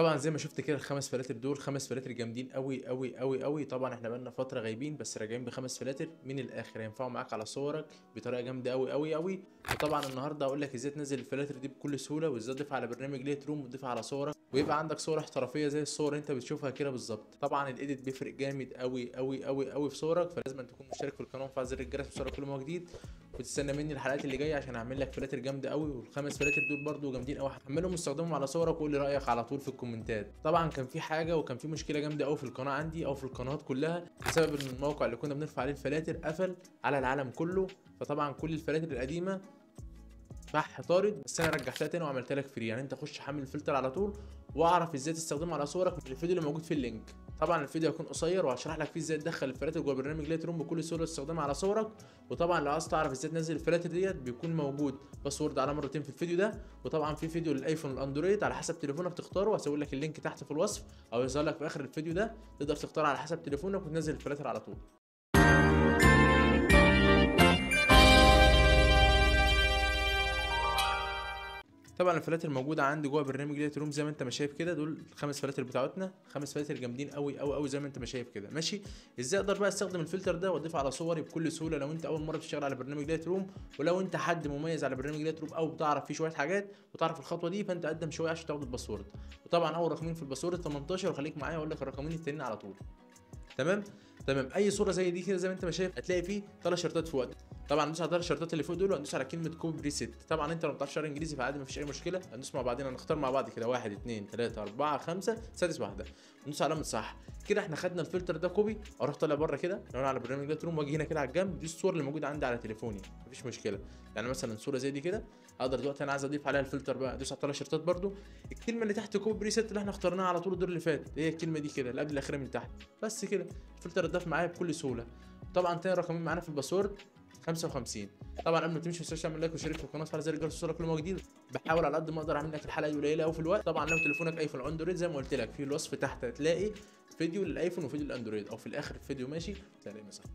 طبعا زي ما شفت كده الخمس فلاتر دول خمس فلاتر جامدين قوي قوي قوي قوي. طبعا احنا بقالنا فترة غايبين بس راجعين بخمس فلاتر من الاخر هينفعوا معاك على صورك بطريقة جامدة قوي قوي قوي. وطبعا النهارده هقول لك ازاي تنزل الفلاتر دي بكل سهولة، وازاي تضيفها على برنامج Lightroom وتضيفها على صورك ويبقى عندك صور احترافية زي الصور اللي انت بتشوفها كده بالظبط. طبعا ال edit بيفرق جامد قوي قوي قوي قوي في صورك، فلازم تكون مشترك في القناة ومفعل زر الجرس وصورك كل ما هو جديد، وتستنى مني الحلقات اللي جاية عشان اعمل لك فلاتر جامدة قوي. والخمس فلاتر دول برده جامدين قوي، حملهم واستخدمهم على صورك وقول لي رايك على طول في الكومنتات. طبعا كان في حاجة وكان في مشكلة جامدة قوي في القناة عندي او في القنوات كلها، بسبب ان الموقع اللي كنا بنرفع عليه الفلاتر قفل على العالم كله، فطبعا كل الفلاتر القديمة بح طارد، بس انا رجعتها تاني وعملتها لك free. يعني انت خش حمل الفلتر على طول واعرف ازاي تستخدمه على صورك من الفيديو اللي موجود في ال link. طبعا الفيديو هيكون قصير وهشرح لك فيه ازاي تدخل الفلاتر جوه برنامج Lightroom بكل سهولة وتستخدمها على صورك. وطبعا لو عايز تعرف ازاي تنزل الفلاتر ديت بيكون موجود password على مرتين في الفيديو ده، وطبعا في فيديو للايفون والاندرويد على حسب تليفونك تختاره، وهسيب لك ال link تحت في الوصف او يظهر لك في اخر الفيديو ده، تقدر تختار على حسب تليفونك وتنزل الفلاتر على طول. طبعا الفلاتر موجودة عندي جوه برنامج Lightroom زي ما انت ما شايف كده، دول الخمس فلاتر بتاعتنا، خمس فلاتر جامدين قوي قوي قوي زي ما انت ما شايف كده. ماشي، ازاي اقدر بقى استخدم الفلتر ده واضيفه على صوري بكل سهولة لو انت اول مرة بتشتغل على برنامج Lightroom، ولو انت حد مميز على برنامج Lightroom او بتعرف فيه شوية حاجات وتعرف الخطوة دي، فانت قدم شوية عشان تاخد ال password. وطبعا اول رقمين في ال password 18، وخليك معايا واقول لك الرقمين التانيين على طول. تمام تمام. اي صوره زي دي كده زي ما انت ما شايف هتلاقي فيه ثلاث شرطات فوق. طبعا ندوس على الثلاث شرطات اللي فوق دول وهندوس على كلمة copy preset. طبعا انت لو ما بتعرفش تقرا انجليزي فعادي مفيش اي مشكلة، هندوس مع بعضنا، نختار مع بعض كده 1 2 3 4 5 سادس واحدة، ندوس علامة صح كده. احنا خدنا الفلتر ده copy. اروح طالع بره كده لو انا على برنامج Lightroom واجي هنا كده على الجنب، دي الصور اللي موجودة عندي على تليفوني مفيش مشكلة. يعني مثلا صوره زي دي كده اقدر دلوقتي انا عايز اضيف عليها الفلتر بقى، ادوس على الثلاث شرطات برده، الكلمة اللي تحت copy preset اللي احنا اخترناها على طول الدور اللي فات هي الكلمة دي كده اللي قبل الاخيرة من تحت، بس كده الفلتر اتضاف معايا بكل سهولة. طبعا تاني رقمين معانا في ال password 55. طبعا قبل ما تمشي ما تنساش تعمل like وشارك في القناة وتفعل زر الجرس وصلك كل ما هو جديد. بحاول على قد ما اقدر اعمل لك الحلقة دي قليله قوي في الوقت. طبعا لو تليفونك ايفون او اندرويد زي ما قلت لك في الوصف تحت هتلاقي فيديو للايفون وفيديو للاندرويد او في الاخر الفيديو. ماشي، سلام يا صاحبي.